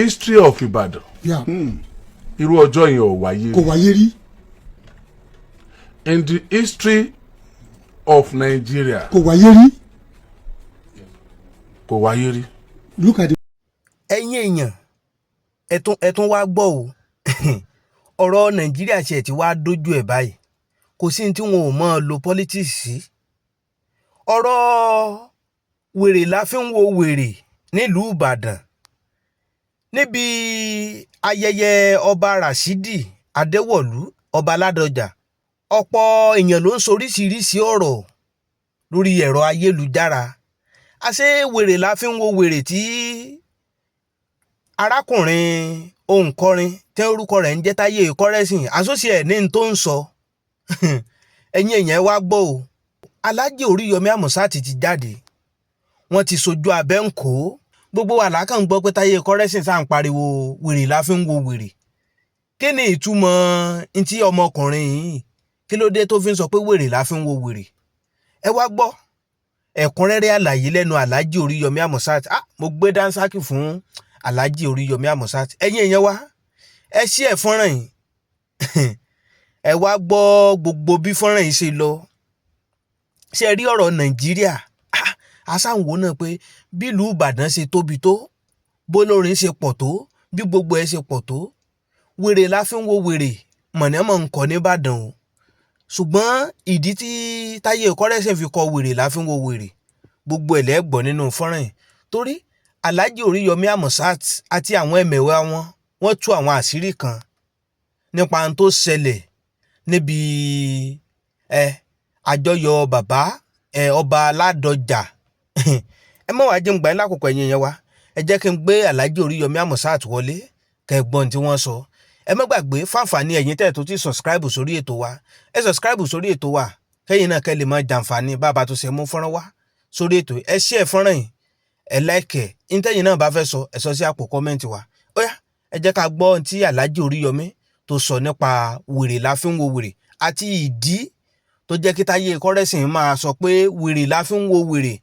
history of Ibadan, irú ọjọ́ yẹn ò wáyé Kò rí. wáyé rí. In the history of Nigeria, Kò wáyé rí. kò wáyé rí. Look at the Ẹ̀yin èèyàn, ẹ tún wá gbọ́ o. Ọ̀rọ̀ Nàìjíríà ṣe ti wá dójú ẹ̀ báyìí. Kò sí ní tí wọn ò mọ̀ ọ́ lo politics sí. Ọ̀rọ̀ wèrè la fi ń wo wèrè nílùú Ìbàdàn níbi ayẹyẹ Ọba Rashidi Adéwọ̀lú, Ọba Ládọjà. Ọ̀pọ̀ èèyàn ló ń sọ oríṣiríṣi ọ̀rọ̀ lórí ẹ̀rọ ayélujára. Àṣé wèrè la fi ń wo wèrè tí arákùnrin òǹkọrin tí orúkọ rẹ̀ ń jẹ́ Táyé Currency àsọsí ẹ̀ ní n tó ń sọ. Ẹ̀yin èèyàn, ẹ wá gbọ́ o. Aláàjì Oríyọmí Àmùsàtì ti jáde, wọ́n ti sojú abẹ́ ń kó. Gbogbo wa là kàn ń gbọ́ pé Táyé Currency sáà ń pariwo wèrè la fi ń wo wèrè. Kí ni ìtumọ̀ ntí ọmọkùnrin yìí? Kí ló dé tó fi ń sọ pé wèrè la fi ń wo wèrè? Ẹ wá gbọ́ ẹ̀kúnrẹ́rẹ́ àlàyé lẹ́nu Aláàjì Oríyọmí Àmùsàtì. Ah, mo gbé dánsákì fún Aláàjì Oríyọmí Àmùsàtì. Ẹ̀yin èèyàn wa, ẹ ṣí ẹ̀ fọ́nrán yìí. Ẹ wá gbọ́ gbogbo bí fọ́nrán yìí ṣe lọ. Ṣe rí ọ̀rọ̀ Nàìjíríà, asáwò náà pé bí ìlú Ìbàdàn ṣe tóbi tó, bólórin ṣe pọ̀ tó, bí gbogbo ẹ̀ ṣe pọ̀ tó, wèrè la fi ń wo wèrè mọ̀nàmọ́ ń kọ́ nìbàdàn o. Ṣùgbọ́n ìdí tí Táyé Currency fi kọ wèrè la fi ń wo wèrè, gbogbo ẹ̀ lẹ́gbọ̀ọ́ nínú fọ́nrán yìí, torí Alhaji Oríyọmí Hamzat àti àwọn ẹmẹ̀wà wọn, wọ́n tú àwọn àṣírí kan nípa ohun tó ṣẹlẹ̀ níbi àjọyọ̀ bàbá Ọba Ládọjà. Ẹ mọ̀ wá jẹ́ ń gbà yín lákòókò. Ẹ̀yin yẹn wá, ẹ jẹ́ kí n gbé Alhaji Oríyọmí Hamzat wọlé kẹ́ ẹ gbọ́n tí wọ́n sọ. Ẹ má gbàgbé, fáǹfààní ẹ̀yin tẹ́ ẹ̀ tó ti subscribe sórí ètò wa, ẹ subscribe sórí ètò wa, kẹ́yìn náà kẹ́ lè máa jàǹfààní bàbá tó ṣe mú fọ́nrán wá sórí ètò. Ẹ share fọ́nrán yìí, ẹ like ẹ̀. Ntẹ́yìn náà bá fẹ́ sọ, ẹ sọ sí àpò comment wa. Ó yá, ẹ jẹ́ ká gbọ́ ohun tí Alhaji Oríyọmí tó sọ nípa wèrè la fi ń wo wèrè àti ìdí tó jẹ́ kí Táyé Currency máa sọ pé wèrè la fi ń wo wèrè.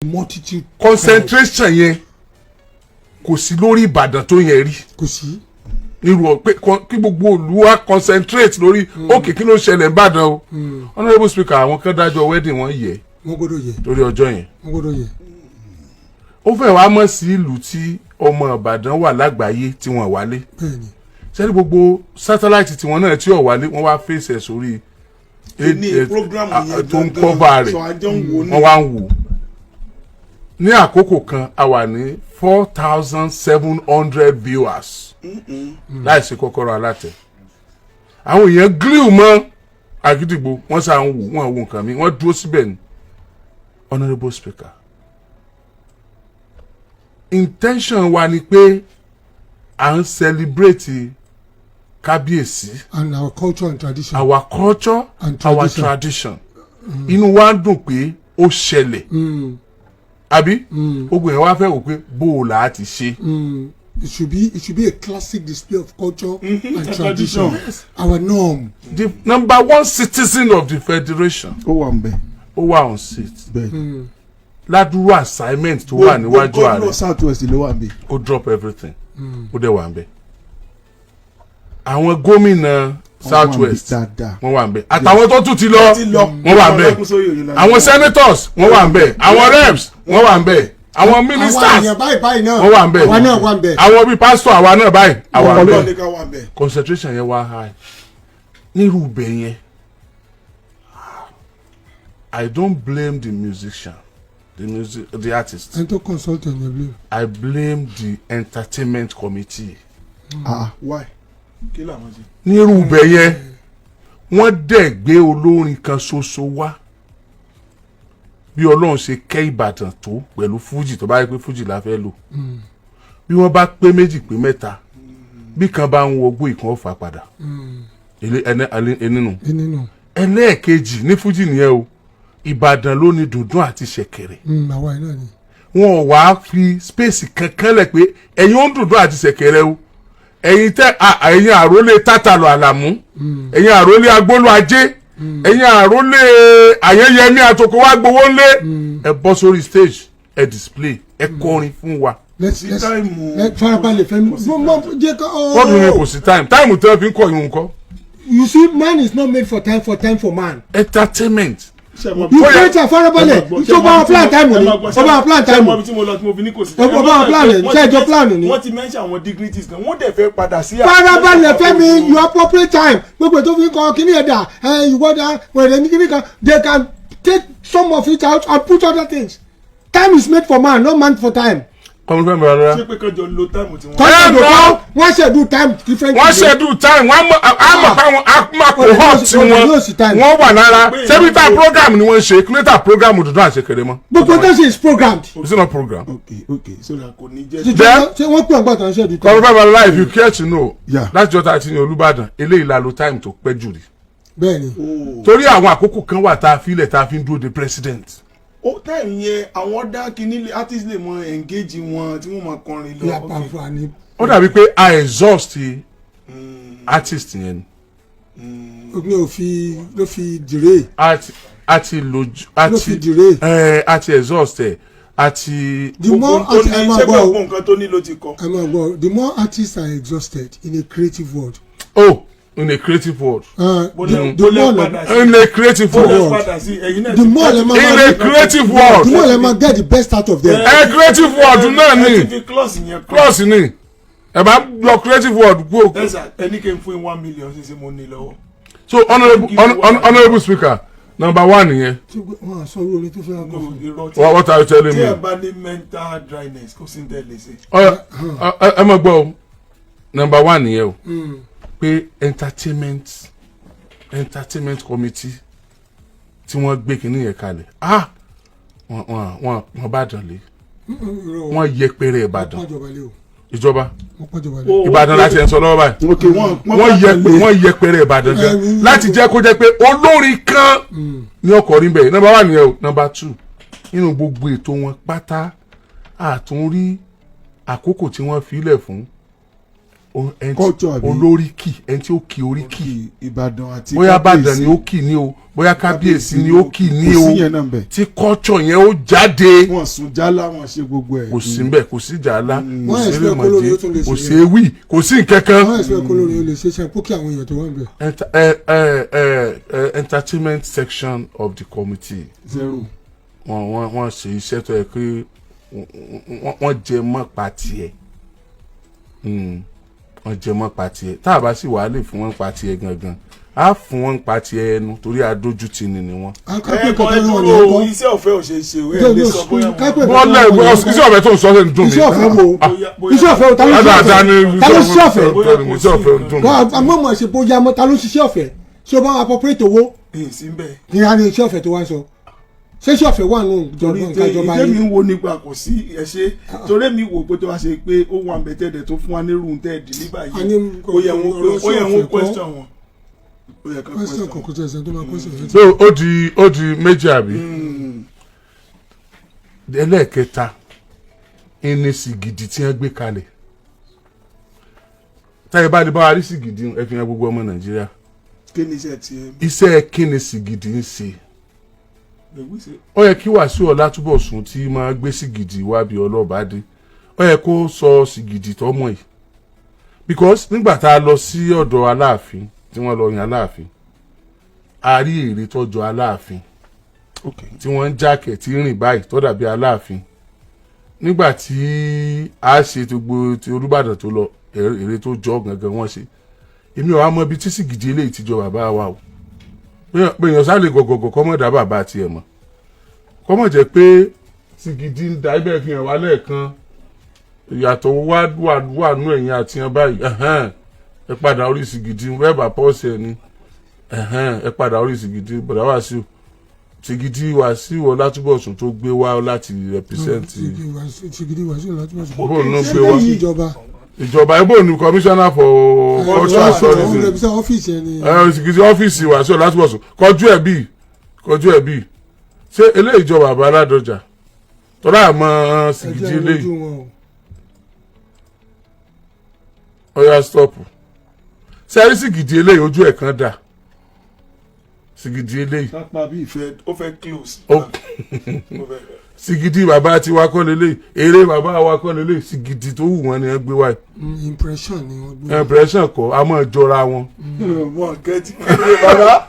Multitude. Concentration yẹn kò sí lórí Ìbàdàn tó yẹn rí. Kò sí. Nírú ọ pé kí gbogbo ìlú wa concentrate lórí òkè, kí ló ń ṣẹlẹ̀ nìbàdàn o? Honourable Speaker, àwọn kan dájọ́ wedding wọn yẹ Wọ́n gbọ́dọ̀ yẹ. lórí ọjọ́ yẹn. Wọ́n gbọ́dọ̀ yẹ. Ó fẹ́ wàá mọ̀ sí ìlú tí ọmọ Ìbàdàn wà lágbàáyé tí wọ́n wálé. Bẹ́ẹ̀ni. Sẹ́ni gbogbo satellite tiwọn náà tí ò wálé, wọ́n wá fèsì ẹ̀ sórí ní program yẹn tó ń gangan, cover rẹ̀. Sọ àjọ ń wò ní. Wọ́n wá ń wò ní àkókò kan, a wà ní 4,700 viewers láìsí kọ́kọ́rọ́ alátẹ. Àwọn èèyàn glue mọ́ Àgídìgbò, wọ́n sá ń wò, wọ́n wò nǹkan mi, wọ́n dúró síbẹ̀ ni. Honourable Speaker, intention wa ni pé à ń celebrate kábíyèsí and our culture and tradition. Our culture and our tradition. Tradition. Inú wa ń dùn pé ó ṣẹlẹ̀, àbí gbogbo yẹn wá fẹ́ wò pé bó o là á ti ṣe. It should be a classic display of culture and tradition. Our norm. The number one citizen of the federation Ó wà ń bẹ̀. ó wà on seat Bẹ́ẹ̀. ládùúrú assignment tó wà níwájú Gómìnà ààrẹ. South West ló wà ń bẹ̀. Ó drop everything, ó dẹ̀ wà ń bẹ̀. Àwọn gómìnà South West dáadáa. wọ́n wà ń bẹ̀, àtàwọn tó tún ti lọ Ti lọ. wọ́n wà ń bẹ̀, àwọn senators wọ́n wà ń bẹ̀, àwọn reps wọ́n wà ń bẹ̀, àwọn Àwọn ministers èèyàn báyìí báyìí náà. wọ́n wà ń bẹ̀, Àwa náà wà ń bẹ̀. àwọn bíi pastor, àwa náà báyìí, àwa ń Ọlọ́run bẹ̀. ní ká wà ń bẹ̀. Concentration yẹn wá high nírú ibẹ̀ yẹn. I don't blame the musician, the music, the artist. Ẹni tó consult ẹ̀ ní blame. I blame the entertainment committee. Ah, why? Kí làwọn ṣe? Nírú ibẹ̀ yẹn, wọ́n dẹ̀ gbé olórin kan ṣoṣo wá. Bí Ọlọ́run ṣe kẹ́ Ìbàdàn tó pẹ̀lú fújì, tó bá yẹ pé fújì la fẹ́ lò, bí wọ́n bá pé méjì, pé mẹ́ta, bí kan bá ń wọgbó, ìkan ó fà padà. Ẹnìnú Nínú. ẹlẹ́ẹ̀kejì ní fújì nìyẹn o. Ìbàdàn ló ní dùndún àti ṣẹ̀kẹ̀rẹ̀. Àwa yìí náà ni. Wọn ò wá fi space kankan lẹ̀ pé ẹ̀yin ó ń dùndún àti ṣẹ̀kẹ̀rẹ̀ o, ẹ̀yin tẹ́ ẹ̀yin àrólé tátàlù àlàmú, ẹ̀yin àrólé agbóló ajé, ẹ̀yin àrólé àyẹ̀yẹmí àtòkò wá gbowó ńlé, ẹ bọ́ sórí stage, ẹ display, ẹ kọrin fún wa. Let's Sí let's time. Let farabalẹ̀, Fẹ́mi. Mo mo jẹ́ ká. Wọ́n dùn ní kò sí time, time tí wọ́n fi ń kọ ìhun kọ́. You see, man is not made for time, for time for man. Entertainment. You create a farabalẹ̀ tó bá wọn plan time ni, ó bá wọn plan time. Ṣé mo bí tí mo lọ tí mo fi ní kò sí? Ó bá wọn plan ẹ̀, ṣé ẹjọ́ plan ni? Wọ́n ti mention àwọn dignities kan, wọ́n dẹ̀ fẹ́ padà sí. Farabalẹ̀, Fẹ́mi. You appropriate time, gbogbo tó fi ń kọ kíní ẹ̀dà ẹ̀ ìwọ́dà wẹ̀rẹ̀ ní kíní kan, they can take some of it out and put other things. Time is made for man, not man for time. Kọ́mi Fẹ́mi rárá. Ṣé pé kánjọ lo time tí wọ́n. Kọ́ńtà Ẹ ló nà. kọ́ wọ́n schedule time different. Wọ́n schedule time, wọ́n mọ̀ á mọ̀ pé àwọn àmọ́ cohort tí Ọ̀nà yóò sí time. wọ́n wà lára sẹ́mítà program ni wọ́n ń ṣe kílódé program dùndún àṣekèrè mọ́. Gbogbo tó ṣe is programmed. Is it not program? Ok, so that kò ní jẹ́. Ṣé wọ́n pè ọgbà tó ń schedule time? Kọ́mi Fẹ́mi rárá, if you care to know, láti jọ́ta ti ní Olúbàdàn eléyìí la lo time tó pẹ́ jù rí, Bẹ́ẹ̀ni. torí àwọn àkókò kan wà tá a filẹ̀ tá a fi ń dúró de president. Ó time yẹn, àwọn dá kíní artist lè mọ engage wọn tí wọ́n máa kọrin lọ. Ní àpàǹfààní. Ó dàbí pé a exhaust artist yẹn ni. Mi ò fi ló fi dìre. A ti lo a Ló fi ti dìre. Ẹ a ti exhaust ẹ, a ti. The more Gbogbo tó ẹ ní máa ṣé gbọ́ o. gbogbo nǹkan tó ní ló ti kọ. Ẹ máa gbọ́, the more artists are exhausted in a creative world. Oh, in a creative world. The more padà sí. In a creative Bó lẹ world. padà sí ẹ̀yin náà. The more lẹ máa In a creative world. The more lẹ máa get the best out of them. Ẹ creative world náà Ẹ ni. ti fi clause yẹn kọ́. Clause ni ẹ bá lọ creative world kú. Ẹ sà, ẹni kí n fún yín 1 million ṣe mo ní lọ́wọ́. So honourable Speaker, number one nìyẹn. Tí wọ́n á sọ orí orin tó fẹ́ kọ́ fún mi. Irọ́ tí What are you telling tí ẹ me? bá ní mental dryness, kò sí ní tẹ́lẹ̀ ṣe. Ẹ mọ̀ gbọ́ o, number one nìyẹn o, pé entertainment committee tí wọ́n gbé kinní yẹn kalẹ̀, ah, wọ́n bá dàn lé Irọ́ o. wọ́n yẹpẹrẹ Ìbàdàn. Wọ́n pọ́njọba lé o. Ìjọba. Wọ́n pọ́njọba lé o. Ìbàdàn láti ẹ̀ ń sọ lọ́wọ́ báyìí. Ok, wọ́n Wọ́n yẹpẹrẹ Ìbàdàn gan láti jẹ́ kó jẹ́ pé olórin kan ní ọkọ̀ rí bẹ́ẹ̀. Number one nìyẹn o. Number two, nínú gbogbo ètò wọn pátá, àtúnrí àkókò tí wọ́n filẹ̀ fún Culture, àbí? Olóríkì, ẹni tí ó kì oríkì Ìbàdàn àti bóyá Ìbàdàn ni ó kì ní o, bóyá kábíyèsí ni ó kì ní Kò o, sí yẹn náà bẹ̀. tí culture yẹn ó jáde. Wọ́n sùn jálá, wọ́n ṣe gbogbo ẹ̀. Kò sí mbẹ, kò sí jàlá, kò Wọ́n sí expect kólórí ó tún lè èrèmọdé, kò ṣe sí yẹn. ewì, kò sí nkankan. Wọ́n ẹ̀sìn ẹ̀kọ́ lórí olè ṣe ṣe pókí àwọn èèyàn tó wà ń bẹ̀. Entertainment section of the committee, Zero. wọ́n ṣe iṣẹ́ tó yẹ kí wọ́n jẹ mọ́ pa tiẹ̀. Wọ́n jẹ mọ́ pa tiẹ̀. Tá a bá sì wàá lè fún wọn pa tiẹ̀ gangan, á fún wọn pa tiẹ̀ ẹnu, torí adójútì ni wọ́n. Ẹ kọ́ ẹ dúró, iṣẹ́ ọ̀fẹ́ ò ṣe é ṣe o, ẹ lè sọ bóyá kápẹ́ Wọ́n lẹ̀ iṣẹ́ ọ̀fẹ́ tó ń sọ ṣe ń dùn mí. Iṣẹ́ ọ̀fẹ́ wo? Iṣẹ́ ọ̀fẹ́ wo? Ta ló ṣiṣẹ́ Dáadáa ni. ọ̀fẹ́? Ta ló ṣiṣẹ́ ọ̀fẹ́? Iṣẹ́ ọ̀fẹ́ ń dùn mí. Wọ́n àmọ́ mọ̀ ṣe bóyá mọ́, ta ló ṣiṣẹ́ ọ̀fẹ́? Ṣé o bá wọn appropriate owó? Èyí sí bẹ́ẹ̀. Ní a ní iṣẹ́ ọ̀fẹ́ tó wá ń sọ, ṣé iṣẹ́ ọ̀fẹ́ wà nù Torí ìjọba ìjọba tèmi yìí? ń wo nípa kò sí ẹ ṣe, torí mi wò pé tó wá ṣe pé ó wà ń bẹ tẹ́lẹ̀ tó fún wa ní room tẹ́ deliver A ní yìí, ó yẹ wọn ọ̀rọ̀ ó yẹ sí wọn ọ̀fẹ́ kọ́. question wọn, ó yẹ ká Question question. kan kò tẹ̀ ẹ̀sẹ̀ tó máa question yẹn. So ó di méjì, àbí? Ẹlẹ́ẹ̀kẹta ẹni sìgìdì tí wọ́n gbé kalẹ̀, táyé bá lè bá wa rí sìgìdì, ẹ fi hàn gbogbo ọmọ Nàìjíríà. Kí ni iṣẹ́ tiẹ̀? Iṣẹ́ kí ni sìgìdì ń ṣe? Gbèsè. Ó yẹ kí Wàsíù Ọlátúbọ̀sún tí máa gbé sìgìdì wá bí ọlọ́ba dé, ó yẹ kó sọ sìgìdì tọmọ yìí, because nígbà tá a lọ sí ọ̀dọ̀ Aláàfin tí wọ́n lọ yan Aláàfin, a rí èrè tọ́jọ́ Aláàfin tí wọ́n ń jákè tí ń rìn báyìí tó dàbí Aláàfin. Nígbà tí a ṣe gbogbo ti Olúbàdàn tó lọ, èrè tó jọ gangan wọ́n ṣe. Èmi ò wá mọ ibi tí sìgìdì eléyìí ti jọ bàbá wa o. Pé èèyàn sáré gọ̀gọ̀gọ̀ kọ́mọ̀ dá bàbá tiẹ̀ mọ̀, kọ́mọ̀ jẹ́ pé sìgìdì ń da ibẹ̀ fi hàn wá lẹ́ẹ̀kan. Ìyàtọ̀ wá wà wà nú ẹ̀yìn àti ẹ̀ báyìí. Ẹ̀hẹ́n, ẹ padà orí sìgìdì wẹ́ẹ̀bà pọ́ọ̀sì ẹ̀ ni. Ẹ̀hẹ́n, ẹ padà orí sìgìdì bọ̀dá Wàsíù, sìgìdì Wàsíù Ọlátúbọ̀sún tó gbé wá láti represent. Sìgìdì Wàsíù Ọlátúbọ̀sún. Bó ló ń gbé wá? Ìjọba. Ìjọba ibo ni commissioner for culture and tourism. Represent ọ́fíìsì ẹ̀ ni. Ẹ sìgìdì ọ́fíìsì Wàsíù Ọlátúbọ̀sún, kọjú ẹ̀ bíi, kọjú ẹ̀ bíi. Ṣé eléyìí jọ bàbá Aládọjà tọ́lá àmọ́ sìgìdì Ẹjẹ́ eléyìí? lójú wọn o. Ọ̀yà, stop. Sẹ́rí sìgìdì eléyìí, ojú ẹ̀ kan dà, sìgìdì eléyìí. Sápá bí ìfẹ́ ó fẹ́ close. Ó fẹ́. Sìgìdì bàbá tiwa kọ́ lélẹ̀, eré bàbá wa kọ́ lélẹ̀. Sìgìdì tó wù wọ́n ni wọ́n gbé wáyé. Impression ni wọ́n gbé. Impression kọ́, a máa jọra wọn. Wọn kẹ́tì kéde bàbá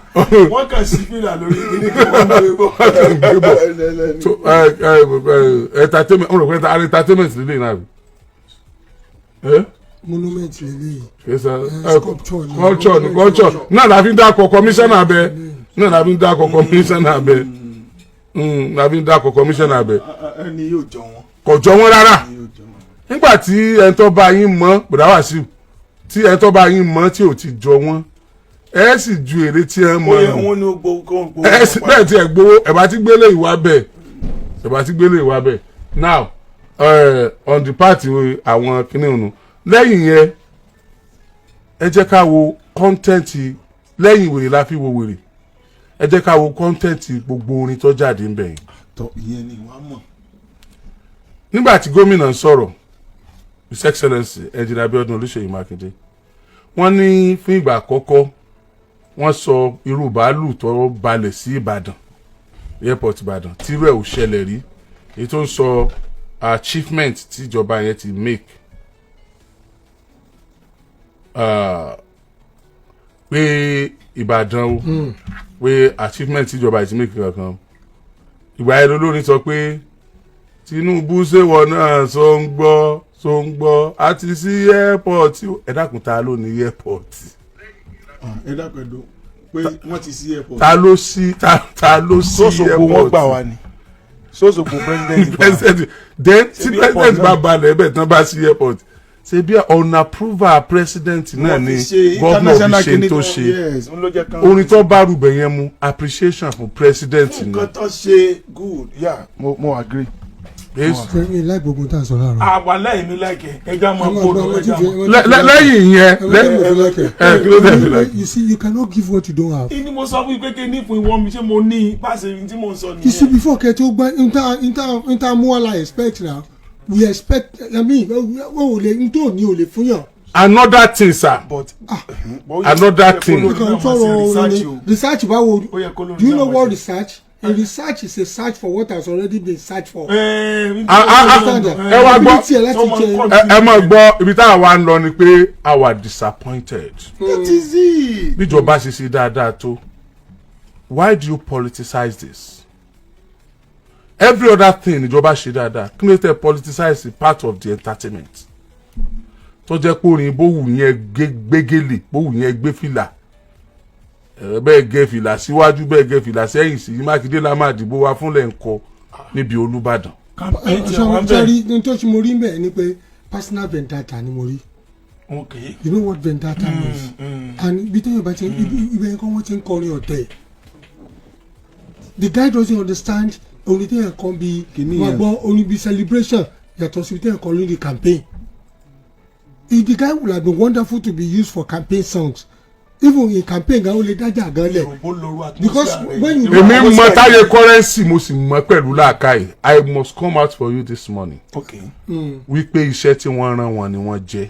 wọn kàn sí fìlà lórí kíní kan, wọn gbé bọ̀. Gbé bọ̀. So ẹ ẹ ẹ entertainment, ọ̀rọ̀ pé entertainment lélẹ̀ náà rí. Ẹ Monument lélẹ́yìí. Kì í ṣe Sculpture ni. Culture ni, culture náà la fi ń dákọ̀ commissioner bẹ, náà la fi ń dákọ̀ commissioner bẹ, la fi ń dákọ̀ commissioner bẹ. Ẹni yóò jọ wọn. Kò jọ wọn rárá. Ẹni yóò jọ wọn. Nígbà tí ẹni tó bá yín mọ̀, bùdá Wàsíù, tí ẹni tó bá yín mọ̀ tí ò ti jọ wọn, ẹ sì ju èrè tí ẹ Ó mọ̀ yẹ nù. wọn ní ó gbowó kó gbowó. Ẹ sì bẹ́ẹ̀ tí ẹ gbowó, ẹ bá ti gbélé ìwà bẹ́ẹ̀, ẹ bá ti gbélé ìwà bẹ́ẹ̀. Now, on the part àwọn kìnìún nù lẹ́yìn yẹn, ẹ jẹ́ ká wo content lẹ́yìn wèrè la fi wo wèrè. Ẹ jẹ́ ká wo content gbogbo orin tó jáde ń bẹ̀ yẹn. Tọ ìyẹn ni wàá mọ̀. Nígbà tí gómìnà ń sọ̀rọ̀, His Excellency Engineer Abiodun Olúṣèyí Mákindé, wọ́n ní fún ìgbà àkọ́kọ́ wọ́n sọ irú bàálù tó balẹ̀ sí Ìbàdàn, airport Ìbàdàn, tírú ẹ̀ ò ṣẹlẹ̀ rí, èyí tó ń sọ achievement tíjọba yẹn ti make, pé Ìbàdàn o, pé achievement tíjọba yẹn ti make kankan. Ìgbà yẹn lolórin sọ pé Tinubu ṣèwọ náà sọ ń gbọ́, sọ ń gbọ́ àti sí airport. Ẹ dákun, ta ló ní airport? Ẹ dákun, ẹ̀dùn pé wọ́n ti sí airport. Ta ló sí, ta ló sí Sọ́sogbo airport? wọ́n gbà wá ni sọ́sogbo president gbà wá. President then, tí Ṣebí airport president bá náà. balẹ̀ ẹ̀bẹ̀ tán bá sí airport, ṣe bí on approval president náà Wọ́n ni fi ṣe governor fi international ṣe kinní tó kan, ṣe. Yes, ń ló jẹ́ kán. Orin tó bá rúbẹ̀ yẹn mu, appreciation fún president ni. Nǹkan tó ṣe good, yeah. Mo agree. Mi láì gbogbo tá a sọ láàárọ̀. Àwa láì mi láìkẹ́, ẹja máa kó lọ, ẹja máa. Lẹ́yìn yẹn, ẹ kí ló dé fi like? You see, you cannot give what you don't have. Ìní mo sọ fún yín pé kí ní fún ìwọ mi, ṣé mo ní bá ṣe tí mo ń sọ You see, nìyẹn. before kẹ́ tó gbá inter muwala expect now, we expect, I mean, o ò lè n tó ní o lè fún yàn. Another thing, sir. But Another thing. Nǹkan sọ̀rọ̀ orin research báwo? Ó yẹ kó lórí Do you know náà what máa ṣe. research? A research is a search for what has already been searched for. Ah, ah, ah, ẹ wá gbọ́. Ability ẹ láti jẹ. Ẹ máa gbọ́, ibi tá a wá ń lọ ni pé a wà disappointed. That is it. Bíjọba ṣe ṣe dáadáa tó, why do you politicize this? Every other thing ìjọba ṣe dáadáa, kí ló tẹ politicize part of the entertainment? Tó jẹ́ pé orin bówù yẹn gbégélè, bówù yẹn gbé fìlà, bẹ́ẹ̀ gẹ fìlà síwájú, bẹ́ẹ̀ gẹ fìlà sẹ́yìn, sí Mákindé la máa dìbò wa fúnlẹ̀ ń kọ níbi Olúbàdàn. Campaign tiẹ̀ wá bẹ́ẹ̀. Sọ́rí ní tó ti mo rí mbẹ̀ ni pé personal vendetta ni mo rí. You know what vendetta means? And ibi tó yẹ bá ti ibẹ̀ kọ́ wọ́n ti ń kọrin ọ̀tẹ̀. The guy doesn't understand orin tó yẹ kọ́ bí Kìíní wọ́n yẹn. gbọ́ orin bí celebration yàtọ̀ sí ibi tó yẹ kọ́ lórí campaign. If the guy would have been wonderful to be used for campaign songs, even in campaign gan, ó lè dájà gan lẹ̀. Òròbó lóru. Because when you- Èmi mọ Táyé Currency, mo sì mọ pẹ̀lú làákàyè. I must come out for you this morning wípé iṣẹ́ tí wọ́n rán wọn ni wọ́n jẹ́.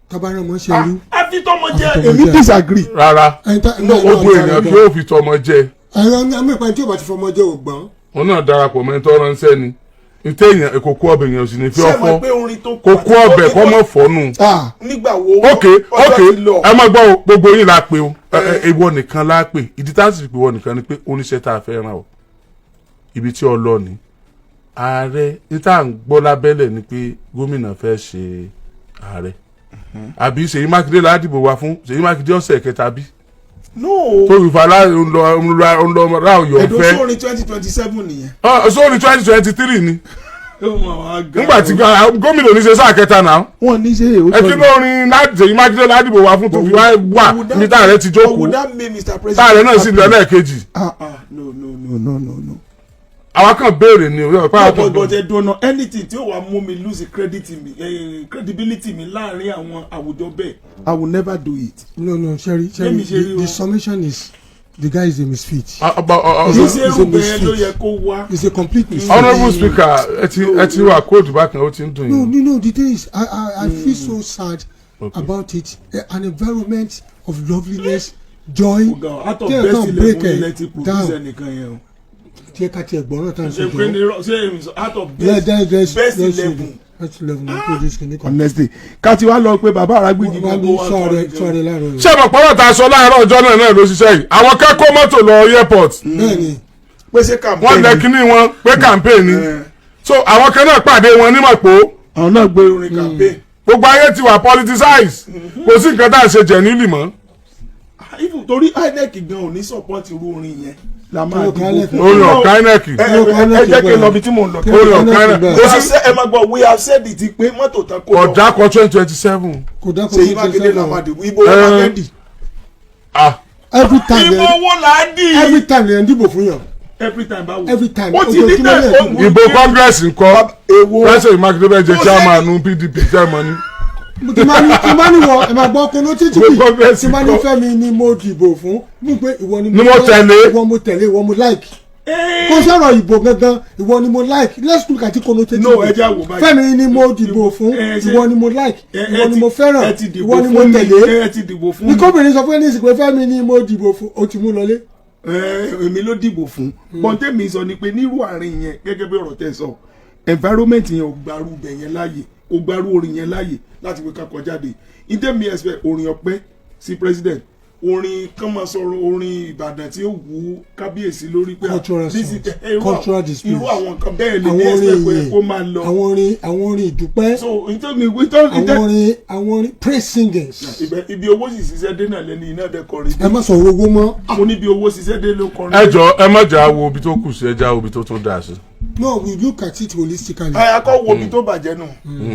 Tabaran mọ̀ ṣe rú. Àfi tọmọ jẹ. Àfi tọmọ Èmi jẹ. disagree. Rárá, ogun èèyàn kí ó fi tọmọ jẹ. Ẹ̀rọ ní àmì tí o bá ti fọmọ jẹ ògbọ́n. Wọn náà darapọ̀ mọ́ ẹni tó ránṣẹ́ ni ntẹ èèyàn, kókó ọbẹ̀ èèyàn sì ní fi Ṣé ẹ mọ̀ ọfọ́ pé orin tó kókó ọbẹ̀ kọ́ mọ̀ fọ́nù. Nígbà wo? Ok. Ọjọ́ Ok. ti lọ. Ẹ má gbọ́ o, gbogbo yín la pè o. Ẹ ẹ, ìwọ nìkan la pè. Ìdí tá a sì fi pè ìwọ nìkan ni pé oníṣẹ́ tá a fẹ́ ràn o, ibi tí ọ lọ ni ààrẹ ní tá à ń gbọ́ lábẹ́lẹ̀ ni pé gómìnà fẹ́ ṣe ààrẹ, àbí Ṣèyí Mákindé la dìbò wá fún? Ṣèyí Mákindé ọ̀sẹ̀ kẹta bí No. tó fi fa ńlọ ra Ọ̀yọ́ Ẹ̀dùn fẹ́. sórin 2027 nìyẹn. Sórí 2023 ni. Ó mà wá ga Nígbà tí o. gómìnà ní ṣe sáà kẹta náà. Wọ́n ní ṣe èyí. Ẹ kí ló rin láti Ṣèyí Mákindé ládìbò wá fún tó fi wá wà ní táàrẹ ti jókòó? Would that make Mr. President Táàrẹ náà sì lọ lẹ́ẹ̀kejì. Ah ah, no, no, no, no, no, no. Àwa kàn béèrè ni o pa No, àwọn but ẹ dùn náà, anything tí ó wàá mú mi lose credit mi, credibility mi láàrin àwọn àwùjọ bẹ́ẹ̀, I will never do it. No, Sherry, Sherry, Let me share you. the summation is the guy is a misfit. Kì í ṣe It's a irú bẹ́ẹ̀ ló misfit. yẹ kó wá. He's a complete misfit. Honourable Speaker, ẹ ti wà kóòtù bákan, ó ti ń dùn No, yín. no, no. The thing is, I feel so sad about it. An environment of loveliness, joy. Ọ̀gá, out of Tí ẹ best kàn 11 break ẹ ilẹ̀ ti produce down. ẹnìkan yẹn o. Tí ẹ ká tiẹ̀ gbọ́n náà tán Ṣe sọ pé ní jọ. ṣé èmi sọ out of Yeah, best there, best there's 11. Best 11 na produce kìíní kan. Honestly, ká ti wá lọ pé bàbá Arágbèjì Wọ́n ní sọ̀rọ̀ láàárọ̀ yìí. Ṣé mo pọ́nrọ̀ tá a sọ láàárọ̀ ọjọ́ náà ló ṣiṣẹ́ yìí? Àwọn kẹ́kọ̀ọ́ mọ́tò lọ airport. Bẹ́ẹ̀ni. Pé ṣé campaign Wọ́n lẹ kínní wọn pé campaign ni. So àwọn kan náà pàdé wọn ní Mọ̀pó. Àwọn náà gbé orin campaign. Gbogbo ayé ti wà politicize, kò sí nǹkan tá à ń ṣe jẹ̀ nílì mọ́. Even torí INEC gan ò ní support irú orin yẹn la máa Kí ló dìbò kan INEC? fún. Orin ọ̀ka INEC. Ẹ jẹ́ kí n lọ bí tí mò ń lọ. Kí ló Orin kan ọ̀ka INEC INEC. bẹ́ẹ̀? We have said, ẹ máa gbọ́, we have said it pé mọ́tò tán kó lọ. Ọ̀dà kọ 2027. Kò dákọ̀. Ṣèyí Mákindé la máa dìbò. Ibo wọn máa fẹ́ dì. Ah. Every time Ibo wo là á dì? Every time lè ń dìbò fún yàn. Every time báwo? Every time. Ó ti ní Ojoojúmọ́ tẹ̀ lè ó dìbò. Ìbò Congress ńkọ́? Èwo? President Mákindé bẹ́ẹ̀ jẹ́ Kò chairman PDP, chairman ni. Tí máa ní wọ ẹ máa gbọ́ kono títí Gbogbo Congress tí máa ní kọ́. Fẹ́mi ni mo dìbò fún mú pé ìwọ ni Ni mo tẹ̀lé. Ìwọ mo tẹ̀lé, ìwọ mo like. Kò sọ̀rọ̀ ìbò gangan, ìwọ ni mo like. Let's look at it connotatively. No, ẹ jẹ́ àwò báyìí. Fẹ́mi ni mo dìbò fún, ìwọ ni mo like, ìwọ ni mo fẹ́ràn, Ẹ ti dìbò ìwọ ni mo fún mi. tẹ̀lé. Ẹ ti dìbò fún Ní mi. kóbìnrin sọ fún ẹni ìsìnkú Fẹ́mi ni mo dìbò fún, ó ti mú lọlé. Èmi ló dìbò fún. Bọ́ńtẹ́mi sọ ni pé nírú àárín yẹn, gẹ́gẹ́ bí ọ̀rọ̀ tẹ́ sọ, environment yẹn ò gbarú ibẹ̀ yẹn láàyè, ò gbarú orin yẹn láàyè láti pé ká kọjáde. Ìdẹ́mi expect orin ọpẹ́ sí president, orin kán máa sọ̀rọ̀, orin Ìbàdàn tí ó wù kábíyèsí lórí pé Cultural this is songs, irú cultural displays. Irú àwọn nǹkan bẹ́ẹ̀ lè ní Àwọn orin expect pé ìyìn, kó máa lọ. àwọn orin ìdúpẹ́, So ìtẹ́mi ìtẹ́ àwọn orin praise singers. Ibi owó sì ṣiṣẹ́ dé náà lẹ́ni iná dẹ́ kọrin. Ẹ má sọ̀rọ̀ owó mọ́. Mo níbi owó ṣiṣẹ́ dé ló kọrin. Ẹ jọ, ẹ má jà wo ibi tó kù sí, ẹ já wo ibi tó tún dà sí. No, we look at it holistically. Ẹ akọ wo ibi tó bàjẹ́ nù.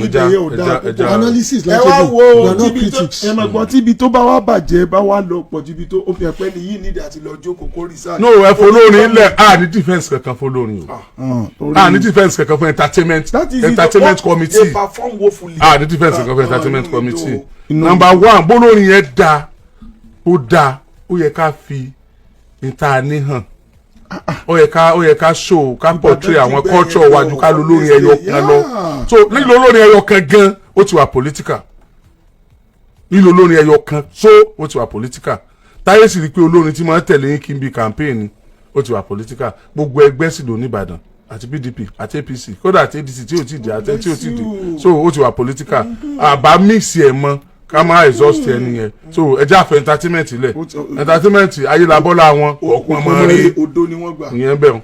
Ibẹ̀ yẹn ò dáa púpọ̀. Analysis Ẹ láti wá do, wo we are not tíbi tó critics. ẹ máa gbọ́, tíbi tó bá wá bàjẹ́ bá wá lọ pọ̀ ju ibi tó ó fi ẹ̀pẹ́ nìyí nídìí àti lọ jókòó kó research. No, ẹ fọlórin lẹ, a ní defence kankan fọlórin o, a ní defence kankan fún entertainment That is it. entertainment They committee. perform woefully. A ní defence kankan fún entertainment Ah, committee. inú- Number one, bólórin yẹn da, ó da, ó yẹ ká fi níta ní hàn, ó yẹ ká show, ká portray àwọn ti culture wa ju ká lo lórin ẹyọ kan lọ. So lílo olórin ẹyọ kan gan, ó ti wà political. Lílo olórin ẹyọ kan so, ó ti wà political. Táyé sì rí i pé olórin tí máa ń tẹ̀lé yín kí n bí campaign ni, ó ti wà political. Gbogbo ẹgbẹ́ sì ló ní Ìbàdàn, àti PDP àti APC, kódà àti ADC tí ò tí di, àti tí ò tí di. So ó ti wà political. Àbá mix ẹ̀ mọ́ ká má exhaust ẹni yẹn. So ẹ jẹ́ àfẹ́ entertainment lẹ̀. Entertainment ayélabọ́lá wọn ọ̀pọ̀ mọ́ rí. Odo ni wọ́n gbà. Ìyẹn bẹ́ẹ̀.